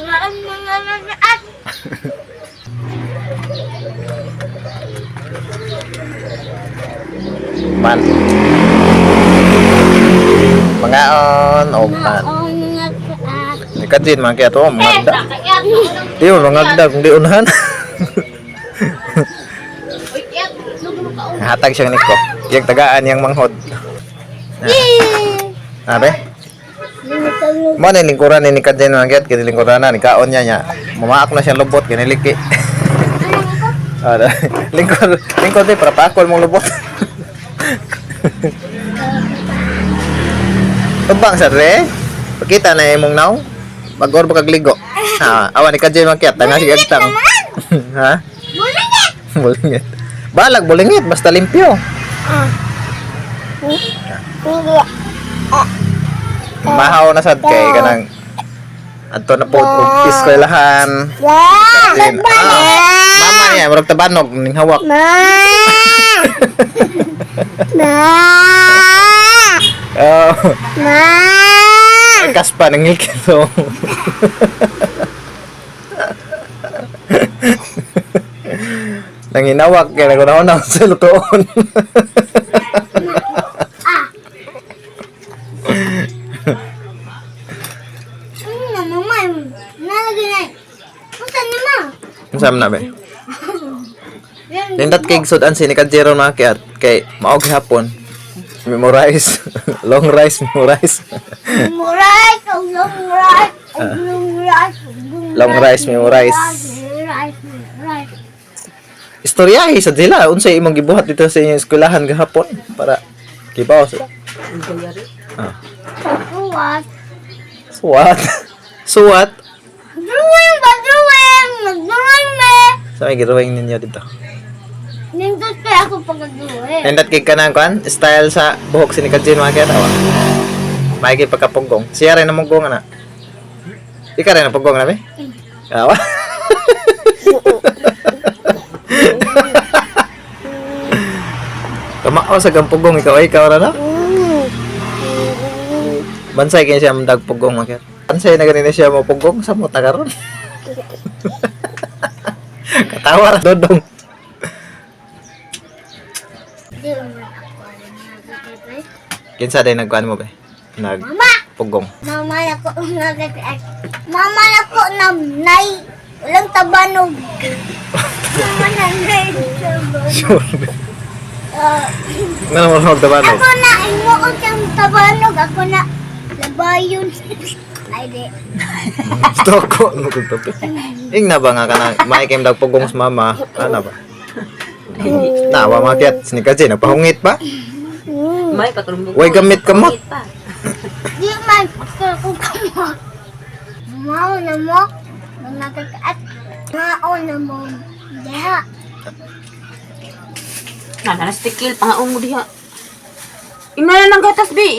Ang mga nanaat. Man. Mangaon og man. Ang mga kaat. Ni Kajin man kaya to mga agda. Kaya Di mo mga agda kung di unahan. Hatag siyang niko. Yang tagaan yang manghod. Abe? Mo ni lingkuran ni Kajin man kaya kini lingkuran na ni kaon niya niya. Mamaak na siya lubot kini liki. Ah, lingkod lingkod di para pakol mong lubot. Tubang sa re. Pakita na imong naw. Bagor ba kag ligo. Ha, awa ni Kajin man kaya tanga sige agtang. Ha? Bulingit! Bulingit. Balag bulingit basta limpyo. Mahaw na sad kay kanang adto na po og eskwelahan. Din. Ah, mama niya murag tabanog ning hawak. Ma! Ma! Oh, Ma! kaspa nang ngilkito. Nanginawak kay nagunahon sa lutoon. Ano na, mama? Nalagay na. Basta ni ma. Unsa man na be? Yan. Nindot kay sudan si ni Kajero mga kiat kay maog hapon. Memorize. Long rice, memorize. Memorize, oh, long rice, oh, long rice, oh, Long rice, memorize. Memorize, memorize. Istoryahe sa sila unsay imong gibuhat dito sa inyong eskwelahan gahapon para kibaw sila. Ah. What? Suwat. Suwat. Drawing ba? Drawing! Nag-drawing me! Sa may girawing ninyo dito. Nindot kaya ako pag-drawing. Nindot kay kanang kuan style sa buhok si ni Kajin mga kiat awa. Maigi pagkapugong. Siya rin ang mugong ana. Ika rin ang pugong na be? Awa. Kamao sa gampugong ikaw ay ikaw ra na. Bansay kaya siya mandagpugong mga kiat. Bansay na ganina siya mapugong sa mo karon. Katawa ra dodong. Di man ako alam na Kinsa day nagkuan mo be? Nag Mama! pugong. Mama na ko Mama na ko na nay. Walang tabanog. Mama na nay. Tabanog. Sure. Ah, Nga naman mo tabanog. ako na imuot ang tabanog. Ako na labayon. Ay di. Stoko no kung topic. Ing na ba nga kana may kay dagpugong sa mama? Ana ba? Nawa mga kiat ni kasi nagpahungit pa. May patrumbong. Way gamit kamot. Pa. Di man. Ako ko kamo. Mao na mo. Mga kakaat. Mao na mo. Diha. Na, nalastikil, pangaong mo diha. Ina na ng gatas, bi.